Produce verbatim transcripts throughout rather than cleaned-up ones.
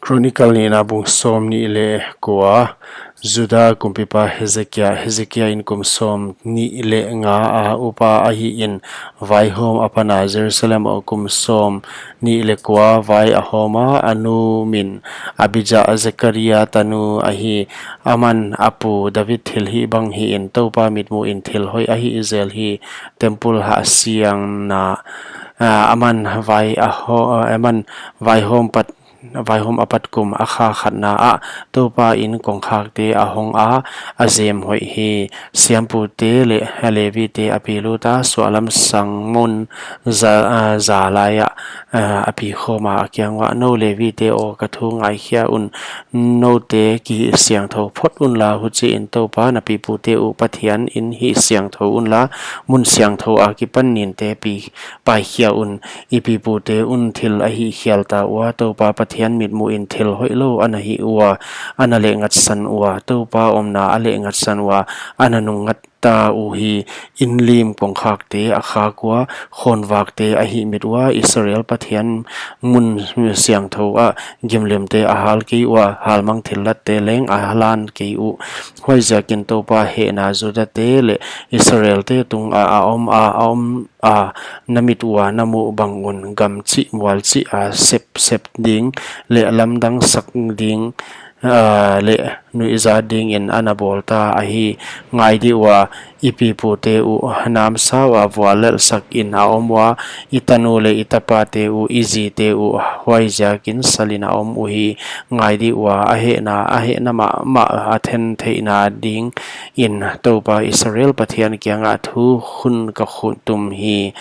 Chronicle nihna bung sawmnih leh kua. Juda kumpipa Hezekia. Hezekia in kum sawmnih leh nga a upa ahihin, vaihawm a pan a. Jerusalem ah kum sawmnih leh kua vai a hawm a, a nu min Abija, Zekaria tanu ahi. Aman a pu David thilhih bang hihin Toupa mitmuhin thil hoih a hih zel hi. Temple hahsiangna, ah, aman vai a haw-, ah, aman vaihawm pat, vaihawm apat kum a kha khatna ah Toupa in kongkhakte a hong a, a jem hoih hi. Siampute leh Levite a pi lut a, suahlam sang mun za, ah, za lai ah, ah, a pi khawm a, a kiang uah, Nou Levite aw, ka thu ngaikhia un, noute kihih siangthou phot unla, huchiin Toupa na pipute uh Pathian in hih siangthou unla, mun siangthou akipan ninte pi paikhia un. I pipute un thil a hihkhial ta ua, Toupa Pathian mitmuhin thil hoihlou ana hih ua, ana lehngatsan ua, Toupa omna a lehngatsan ua, ana nungngat ta uhi. Inn lim kongkhakte a khak ua, khawnvakte a hihmit ua, Israel Pathian mun siangthou ah gimlimte a hal kei ua, halmang thillatte leng a lan kei uh. Huaiziakin Toupa hehna Judate leh Israelte tungah a om a, a om a, na mit ua na muh bang un, gam chih mual chih a sepsep ding leh lamdang sak ding, ah, leh nuihzat dingin ana bawl ta ahi. Ngai dih ua, i pipute uh namsau a vuallelhsak in a om ua, i tanu leh i tapate uh, i zite uh huaiziakin salin a om uhi. Ngai dih ua, a hehna, a hehna mahmah a thentheihna dingin Toupa Israel Pathian kiangah thu hun ka hun tum hi.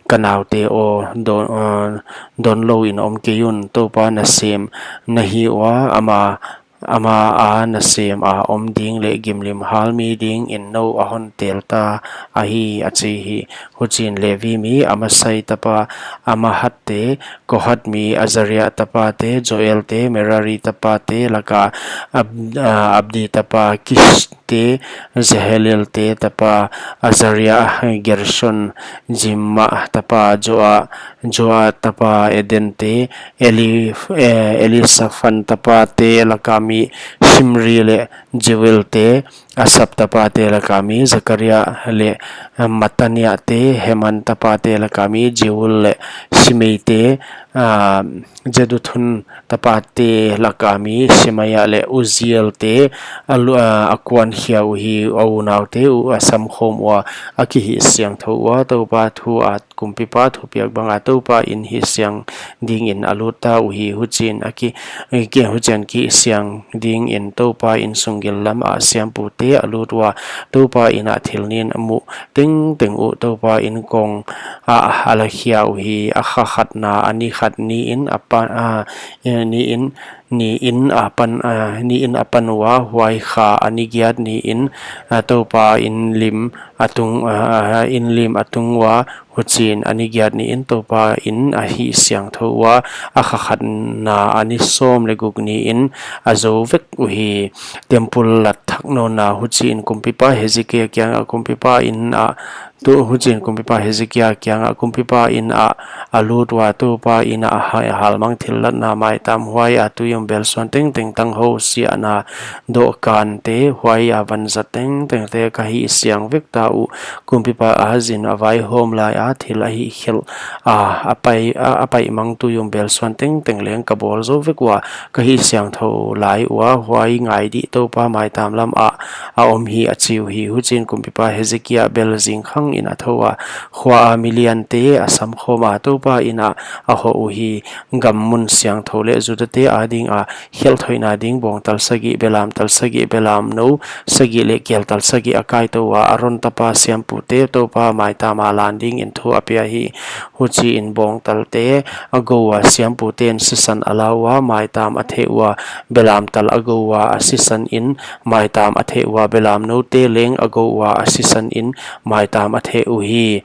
Ka naute aw, dawn, ah, dawn louin om kei un, Toupa nasem na hi ua, ama, ama a nasem a om ding leh gimlim hal mi dingin nou a hon tel ta ahi, a chi hi. Huchiin Levi mi Amasai tapa Mahathte, Kohath mi Azaria tapate, Joelte, Merari tapate laka Ab-, ah, Abdi tapa Kishte, Jehalielte tapa Azaria, Gershon, Zimma tapa Joa, Joa tapa Edente, Eli-, eh, Elisaphan tapate laka mi Simri leh Jeuelte, Asaph tapate laka mi Zakaria leh, eh, Mattaniate, Heman tapate laka mi Jeuel leh Simeite, ah, Jeduthun tapate laka mi Semaia leh Uzielte, a lu-, ah, a kuankhia uhi. A unaute uh a samkhawm ua, a kihih siangthou ua, Toupa thu a kumpipa thupiak banga Toupa in hih siang dingin a lut ta uhi. Huchiin a ki, ki, huchiin kihih siang dingin Toupa in sunggil lam ah siampute a lut ua, Toupa in ah thil nin a muh tengteng uh Toupa in kong ah a lakhia uhi. A kha khatna a ni khat niin a pan, ah, niin, niin a pan, ah, niin a pan ua, huai kha a ni giat niin, ah, Toupa in lim a tung, ah, in lim a tung ua, huchiin a ni giat niin Toupa in a hih siangthou ua, a kha khatna a ni sawm leh guk niin a zou vek uhi. Temple lat thak nawnna. Huchiin kumpipa Hezekia kiangah kumpipa in ah, tu, huchiin kumpipa Hezekia kiangah kumpipa in ah a lut ua, Toupa in ah a ha-, halmang thillatna maitam, huai a tuiumbelsuan tengteng, tanghou siahna dohkante, huai a vanzat tengtengte ka hih siang vek ta uh. Kumpipa Ahazin a vaihawm lai a thil a hihkhelh a, a pai, a, a paihmang tuiumbelsuan tengteng leng ka bawl zou vek ua, ka hih siangthou lai ua, huai ngai dih, Toupa maitam lam ah a om hi, a chi uhi. Huchiin kumpipa Hezekia bel zingkhangin a thou a, khua a mi liante a samkhawm a, Toupa in ah a hoh uhi. Gam mun siangthou leh Judate adinga khelh thoihna ding bawngtal sagih, belamtal sagih, belamnou sagih leh keltal sagih a kaitou ua, Aron tapa siampute Toupa maitam a lan dingin thu a pia hi. Huchiin bawngtalte a gou ua, siamputen sisan a la ua, maitam a theh ua, belamtal a gou ua, a sisan in maitam a theh ua, belamnoute leng a gou ua, a sisan in maitam a thei uhi.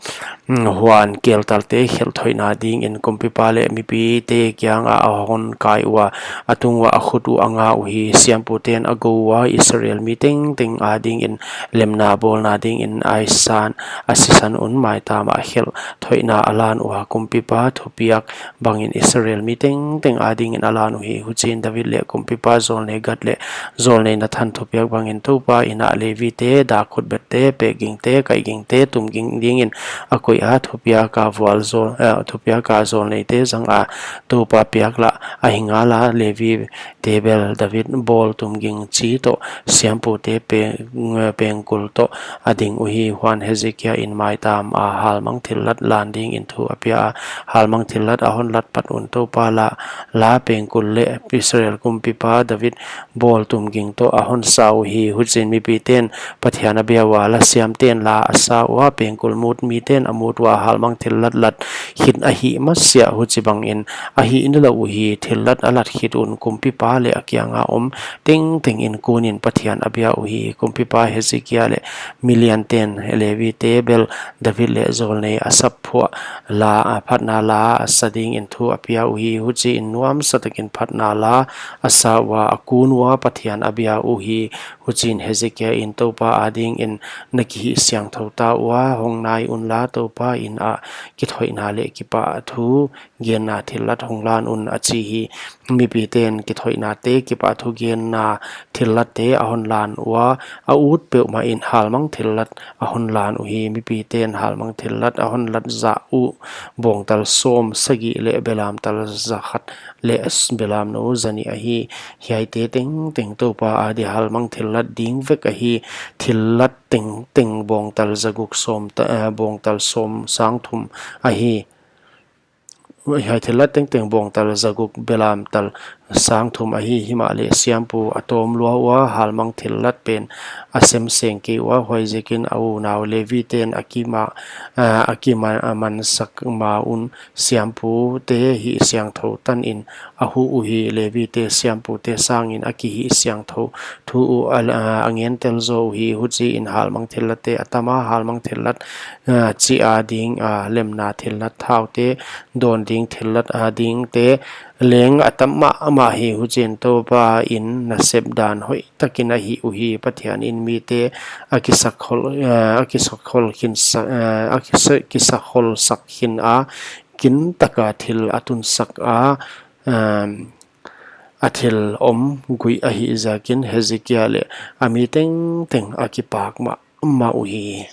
Huan keltalte khelh thoihna dingin kumpipa leh mipite kiangah a hon kai ua, a tung ua a khut uh a nga uhi. Siamputen a gou ua, Israel mi tengteng adingin lemna bawlna dingin a sisan, a sisan un maitam ah khelh thoihna a lan ua, kumpipa thupiak bangin Israel mi tengteng adingin a lan uhi. Huchiin David leh kumpipa jawlnei Gad leh jawlnei Nathan thupiak bangin Toupa in ah Levite, dak khutbette, pekgingte, kaigingte tumging dingin a koih a, thupiaka vual jawl, eh, thupiaka jawlneite zanga Toupa piak lah ahi ngala, Levite bel David bawl tumging chi toh, siampute pe-, pengkul toh a ding uhi. Huan Hezekia in maitam a halmang thillat lan dingin thu a pia a, halmang thillat a hon lat pat un Toupa la, la pengkul leh Israel kumpipa David bawl tumging toh a hon sa uhi. Huchiin mipiten Pathian a bia ua, lasiamten la a sa ua, pengkul mut miten a mut ua, halmang thillat lat khit ahih masiah huchibangin a hih nilouh uhi. Thillat a lat khit un kumpipa leh a kianga om tengtengin kunin Pathian a bia uhi. Kumpipa Hezekia leh milianten Levite bel David leh jawlnei Asaph phuah la, a phatna la a sa dingin thu a pia uhi. Huchiin nuamsa takin phatna la a sa ua, a kun ua Pathian a bia uhi. Huchiin Hezekia in Toupa adingin na kihih siangthou ta ua, hong nai unla, Toupa in ah kithoihna leh kipahthu genna thillat hong lan un, a chi hi. Mipiten kithoihnate, kipahthu genna thillatte a hon lan ua, a ut peuhmah in halmang thillat a hon lan uhi. Mipiten halmang thillat a hon lat zah uh bawngtal sawm sagih leh belamtal zakhat leh s-, belamnou zanih ahi. Hiaite tengteng Toupa adia halmang thillat ding vek ahi. Thillat tengteng bawngtal zaguk sawm ta-, eh, bawngtal sawm sang thum ahi. Hiai thillat tengteng bawngtal zaguk, belamtal sang thum ahi. Himahleh siampu a tawm lua ua, halmang thillat pen a sem seng kei ua, huaiziakin a unau Leviten a kima, eh, a kima, a mansak ma un, siampute hih siangthou tanin a huh uhi. Levite siampute sangin a kihih siangthou thu uh a, a, a ngentel zaw uhi. Huchiin halmang thillatte a tam a, halmang thillat, a, chih ading, a, lemna thillat, thaute dawn ding thillat adingte leng a tam mahmah hi. Huchiin Toupa in nasep dan hoih takin a hih uhi. Pathian in mite a kisakhol, eh, a kisakhol khin sa-, eh, a kisa-, kisakholsak khin a, kintaka thil a tunsak a, ehm, a thil om guih ahih ziakin Hezekia leh a mi tengteng a kipak mahmah uhi.